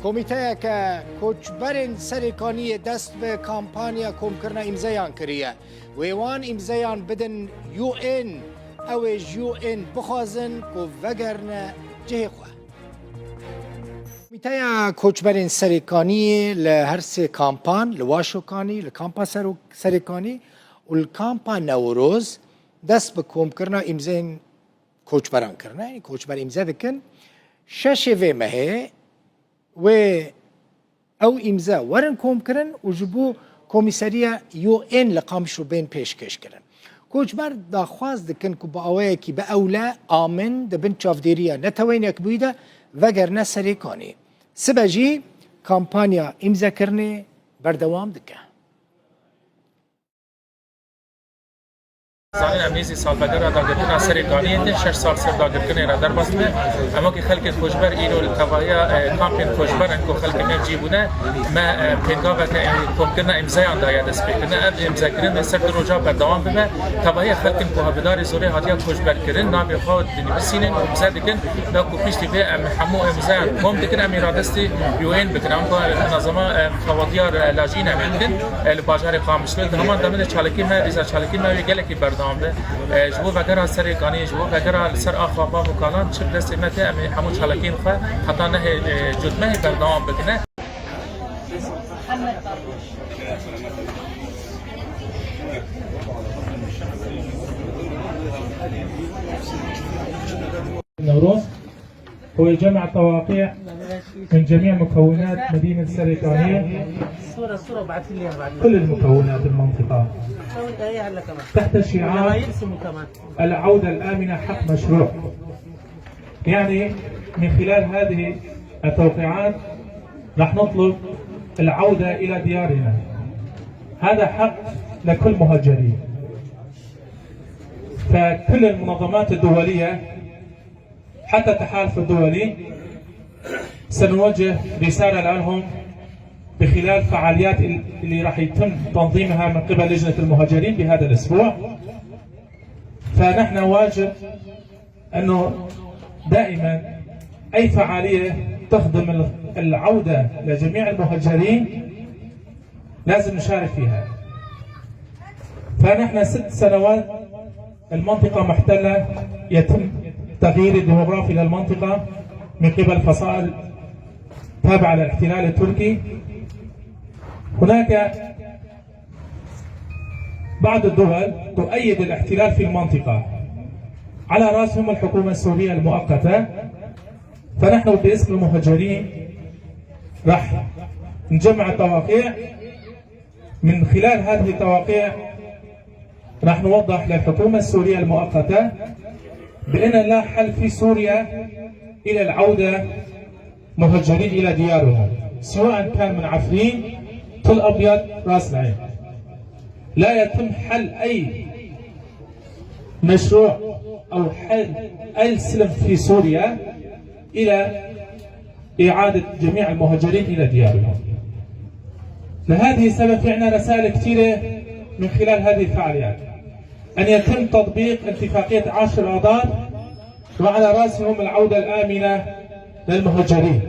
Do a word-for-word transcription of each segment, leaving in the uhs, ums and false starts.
Komîteyeke koçberên Serêkaniyê dest bi kampanya komkirina îmzeyan kiriye. Wê wan îmzeyan bidin U N, ew ê ji U N bixwazin ku vegerine cihê xwe. Komîteya Koçberên Serêkaniyê li her sê kampan, li Waşokanî, li Kampa Sero-, Serêkanî û li Kampa Newroz dest bi komkirina îmzeyên koçberan kirine. Yanî koçber îmze dikin. Şeşê vê mehê wê ew îmze werin komkirin û ji bo komîseriya U N li Qamişlo bên pêşkêş kirin. Koçber daxwaz dikin ku bi awayekî bi ewle, amin, di bin çavdêriya Neteweyên Yekbûyî de vegerine Serêkanî. Sibe jî kampanya îmzekirinê berdewam dike. Zanîn em nêzî salvegera dagirkirina Serêkaniyê din, şeş sal ser dagirkirinê re derbas dibe. Em wekî xelkên koçber îro li tevahiya, e, kampên koçber in ku xelkên me cî bûne. Me, e, pêngaveke, e, komkirina îmzeyan daye destpêkirine. Ev îmzekirin li ser du roja berdewam bibe. Tevahiya xelkên ku bi darê zorê hatiye koçberkirin, navê xwe dinivîsînin, îmze dikin. Wekî piştî vê em hemû îmzeyan kom dikin, em ê radestî U N bikin. Em ku, e, nazama, e, xewatiyar, e, lajîn em ê dikin. E, li bajarê Qamişlo. Di heman demê de çalakî me, rêza çalakî me wê gelekî berdewam be. E, ji bo vegera Serêkaniyê, ji bo vegera li ser axa bav û kalan çi bi destê me tê, em ê hemû çalakiyên xwe heta nehê, e, cotmehê berdewam bikine. نوروز. هو جمع توقيع من جميع مكونات مدينة سريكانية، كل المكونات المنطقة، تحت شعار العودة الآمنة حق مشروع. يعني من خلال هذه التوقيعات راح نطلب العودة إلى ديارنا. هذا حق لكل مهجرين. فكل المنظمات الدولية حتى التحالف الدولي سنوجه رسالة لهم بخلال فعاليات ال-، اللي راح يتم تنظيمها من قبل لجنة المهاجرين بهذا الأسبوع. فنحن واجب أنه دائمًا أي فعالية تخدم ال-، العودة لجميع المهجرين لازم نشارك فيها. فنحن ست سنوات المنطقة محتلة، يتم تغيير الديموغرافي للمنطقة من قبل فصائل تابعة للاحتلال التركي. هناك بعض الدول تؤيد الاحتلال في المنطقة، على رأسهم الحكومة السورية المؤقتة. فنحن باسم المهجرين راح نجمع التوقيع. من خلال هذه التوقيع راح نوضح للحكومة السورية المؤقتة بأن لا حل في سوريا إلى العودة مهجرين إلى ديارهم، سواء كان من عفرين، تل أبيض، راس العين. لا يتم حل أي مشروع أو حل أي سلم في سوريا إلى إعادة جميع المهجرين إلى ديارهم. لهذه السبب في عنا رسائل كثيرة من خلال هذه الفعاليات، أن يتم تطبيق اتفاقية عشر آذار، وعلى رأسهم العودة الآمنة للمهجرين.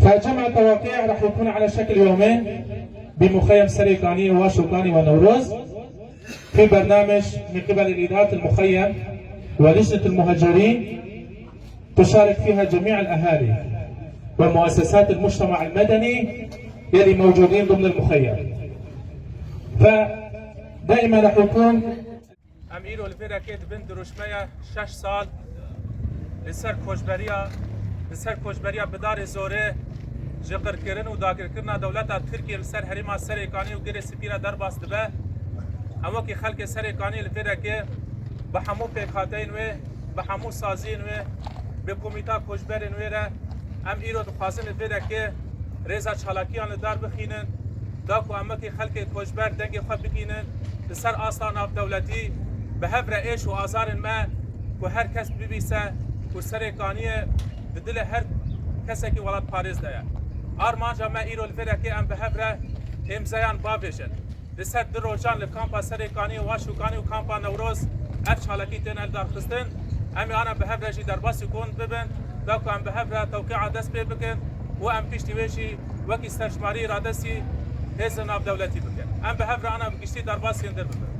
فجمع التوقيع رح يكون على شكل يومين بمخيم سريكاني وشوكاني ونوروز، في برنامج من قبل الإدارة المخيم ولجنة المهجرين، تشارك فيها جميع الأهالي ومؤسسات المجتمع المدني يلي موجودين ضمن المخيم. فدائمًا رح يكون Em îro li vê rengê di bin dirûşmeya şeş sal li ser koçberiya, li ser koçberiya bi darê zorê ji qirkirin û dagirkirina dewleta Tirkiyê li ser herêma Serêkanî û Girê Spî re derbas dibe. Em wekî xelkê Serêkanî li vê rengê bi hemû pêkhateyên wê, bi hemû saziyên wê, bi komîta koçberên wê re em îro dixwazin li vê rengê rêza çalakiyan li dar bixînin, da ku em wekî xelkê koçber dengê xwe bigihînin, li ser asta navdewletî bi hev re êş û azarên me ku her kes bibîse ku Serêkaniyê di dilê her kesekî welatparêz de ye. Armanca me îro li vê rengê em bi hev re îmzeyan bavêjin. Li ser du rojan li kampa Serêkanî, Waşûkanî û kampa Newroz ev çalakî têne lidarxistin. Em ê ana bi hev re jî derbasî kon bibin, da ku em bi hev re tewqîa dest pê bikin. û em piştî wê jî wekî serşmarî radestî hêzên navdewletî bikin. Em bi hev re ana bi giştî derbasiyên dir bibin.